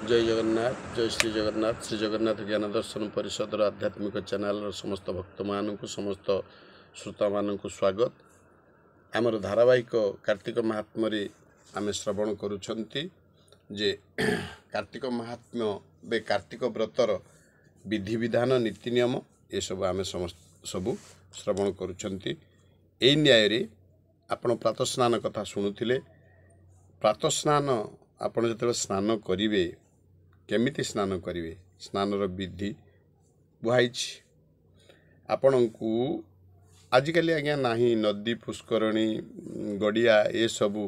ଜୟ ଜଗନ୍ନାଥ, ଜୟ ଶ୍ରୀ ଜଗନ୍ନାଥ। ଶ୍ରୀ ଜଗନ୍ନାଥ ଜ୍ଞାନ ଦର୍ଶନ ପରିଷଦର ଆଧ୍ୟାତ୍ମିକ ଚ୍ୟାନେଲର ସମସ୍ତ ଭକ୍ତମାନଙ୍କୁ, ସମସ୍ତ ଶ୍ରୋତାମାନଙ୍କୁ ସ୍ୱାଗତ। ଆମର ଧାରାବାହିକ କାର୍ତ୍ତିକ ମାହାତ୍ମ୍ୟରେ ଆମେ ଶ୍ରବଣ କରୁଛନ୍ତି ଯେ କାର୍ତ୍ତିକ ମାହାତ୍ମ୍ୟ ବେ କାର୍ତ୍ତିକ ବ୍ରତର ବିଧିବିଧାନ, ନୀତି ନିୟମ ଏସବୁ ଆମେ ସମସ୍ତ ସବୁ ଶ୍ରବଣ କରୁଛନ୍ତି। ଏଇ ନ୍ୟାୟରେ ଆପଣ ପ୍ରାତଃ ସ୍ନାନ କଥା ଶୁଣୁଥିଲେ। ପ୍ରାତଃ ସ୍ନାନ, ଆପଣ ଯେତେବେଳେ ସ୍ନାନ କରିବେ, କେମିତି ସ୍ନାନ କରିବେ, ସ୍ନାନର ବିଧି କୁହାହେଇଛି ଆପଣଙ୍କୁ। ଆଜିକାଲି ଆଜ୍ଞା ନାହିଁ, ନଦୀ, ପୁଷ୍କରଣୀ, ଗଡ଼ିଆ ଏସବୁ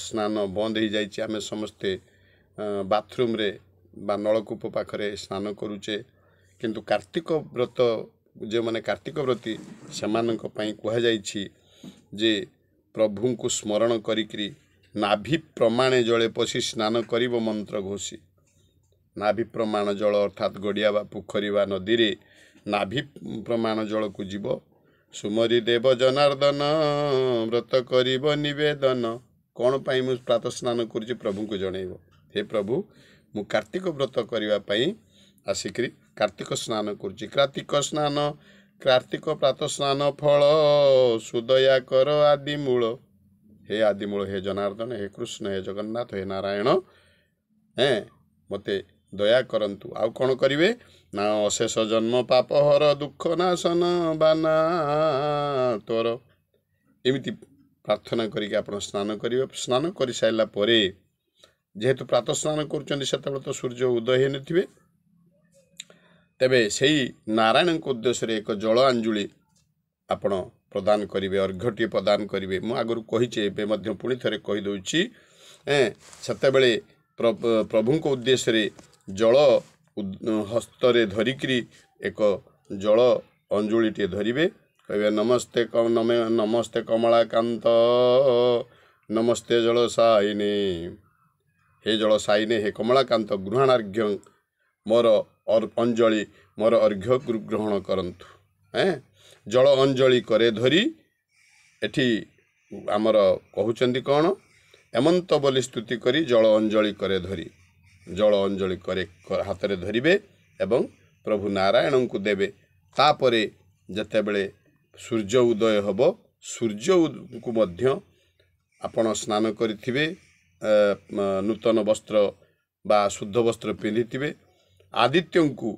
ସ୍ନାନ ବନ୍ଦ ହେଇଯାଇଛି। ଆମେ ସମସ୍ତେ ବାଥରୁମ୍ରେ ବା ନଳକୂପ ପାଖରେ ସ୍ନାନ କରୁଛେ। କିନ୍ତୁ କାର୍ତ୍ତିକ ବ୍ରତ, ଯେଉଁମାନେ କାର୍ତ୍ତିକ ବ୍ରତୀ, ସେମାନଙ୍କ ପାଇଁ କୁହାଯାଇଛି ଯେ ପ୍ରଭୁଙ୍କୁ ସ୍ମରଣ କରିକିରି ନାଭି ପ୍ରମାଣେ ଜଳେ ପଶି ସ୍ନାନ କରିବ ମନ୍ତ୍ର ଘୋଷି। ନାଭି ପ୍ରମାଣ ଜଳ, ଅର୍ଥାତ୍ ଗଡ଼ିଆ ବା ପୋଖରୀ ବା ନଦୀରେ ନାଭି ପ୍ରମାଣ ଜଳକୁ ଯିବ। ସୁମରି ଦେବ ଜନାର୍ଦ୍ଦନ, ବ୍ରତ କରିବ ନିବେଦନ। କ'ଣ ପାଇଁ ମୁଁ ପ୍ରାତଃ ସ୍ନାନ କରୁଛି ପ୍ରଭୁଙ୍କୁ ଜଣେଇବ। ହେ ପ୍ରଭୁ, ମୁଁ କାର୍ତ୍ତିକ ବ୍ରତ କରିବା ପାଇଁ ଆସିକରି କାର୍ତ୍ତିକ ସ୍ନାନ କରୁଛି। କାର୍ତ୍ତିକ ସ୍ନାନ, କାର୍ତ୍ତିକ ପ୍ରାତଃ ସ୍ନାନ ଫଳ ସୁଦୟା କର ଆଦିମୂଳ। ହେ ଆଦିମୂଳ, ହେ ଜନାର୍ଦ୍ଦନ, ହେ କୃଷ୍ଣ, ହେ ଜଗନ୍ନାଥ, ହେ ନାରାୟଣ, ହେଁ ମୋତେ ଦୟା କରନ୍ତୁ। ଆଉ କ'ଣ କରିବେ ନା, ଅଶେଷ ଜନ୍ମ ପାପ ହର, ଦୁଃଖ ନାଶନ ବାନା ତୋର। ଏମିତି ପ୍ରାର୍ଥନା କରିକି ଆପଣ ସ୍ନାନ କରିବେ। ସ୍ନାନ କରିସାରିଲା ପରେ, ଯେହେତୁ ପ୍ରାତଃ ସ୍ନାନ କରୁଛନ୍ତି, ସେତେବେଳେ ତ ସୂର୍ଯ୍ୟ ଉଦୟ ହେଇନଥିବେ, ତେବେ ସେଇ ନାରାୟଣଙ୍କ ଉଦ୍ଦେଶ୍ୟରେ ଏକ ଜଳ ଆଞ୍ଜୁଳି ଆପଣ ପ୍ରଦାନ କରିବେ, ଅର୍ଘ୍ୟଟିଏ ପ୍ରଦାନ କରିବେ। ମୁଁ ଆଗରୁ କହିଛି, ଏବେ ମଧ୍ୟ ପୁଣି ଥରେ କହିଦେଉଛି। ସେତେବେଳେ ପ୍ରଭୁଙ୍କ ଉଦ୍ଦେଶ୍ୟରେ ଜଳ ହସ୍ତରେ ଧରିକିରି ଏକ ଜଳ ଅଞ୍ଜୁଳିଟିଏ ଧରିବେ। କହିବେ, ନମସ୍ତେ ନମସ୍ତେ କମଳାକାନ୍ତ, ନମସ୍ତେ ଜଳ ସାଇନେ। ହେ ଜଳ ସାଇନେ, ହେ କମଳାକାନ୍ତ, ଗୃହାଣାର୍ଘ୍ୟ, ମୋର ଅଞ୍ଜଳି, ମୋର ଅର୍ଘ୍ୟ ଗ୍ରହଣ କରନ୍ତୁ। ଜଳ ଅଞ୍ଜଳି କରେ ଧରି, ଏଠି ଆମର କହୁଛନ୍ତି କ'ଣ, ଏମନ୍ତ ବୋଲି ସ୍ତୁତି କରି ଜଳ ଅଞ୍ଜଳି କରେ ଧରି। ଜଳ ଅଞ୍ଜଳି କରେ ହାତରେ ଧରିବେ ଏବଂ ପ୍ରଭୁ ନାରାୟଣଙ୍କୁ ଦେବେ। ତାପରେ ଯେତେବେଳେ ସୂର୍ଯ୍ୟ ଉଦୟ ହେବ, ସୂର୍ଯ୍ୟଙ୍କୁ ମଧ୍ୟ ଆପଣ ସ୍ନାନ କରିଥିବେ, ନୂତନ ବସ୍ତ୍ର ବା ଶୁଦ୍ଧ ବସ୍ତ୍ର ପିନ୍ଧିଥିବେ, ଆଦିତ୍ୟଙ୍କୁ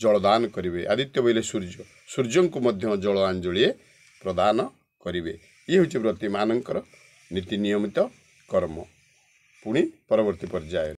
ଜଳଦାନ କରିବେ। ଆଦିତ୍ୟ ବୋଇଲେ ସୂର୍ଯ୍ୟ। ସୂର୍ଯ୍ୟଙ୍କୁ ମଧ୍ୟ ଜଳ ଆଞ୍ଜୁଳିଏ ପ୍ରଦାନ କରିବେ। ଇଏ ହେଉଛି ବ୍ରତୀମାନଙ୍କର ନୀତି ନିୟମିତ କର୍ମ। ପୁଣି ପରବର୍ତ୍ତୀ ପର୍ଯ୍ୟାୟରେ।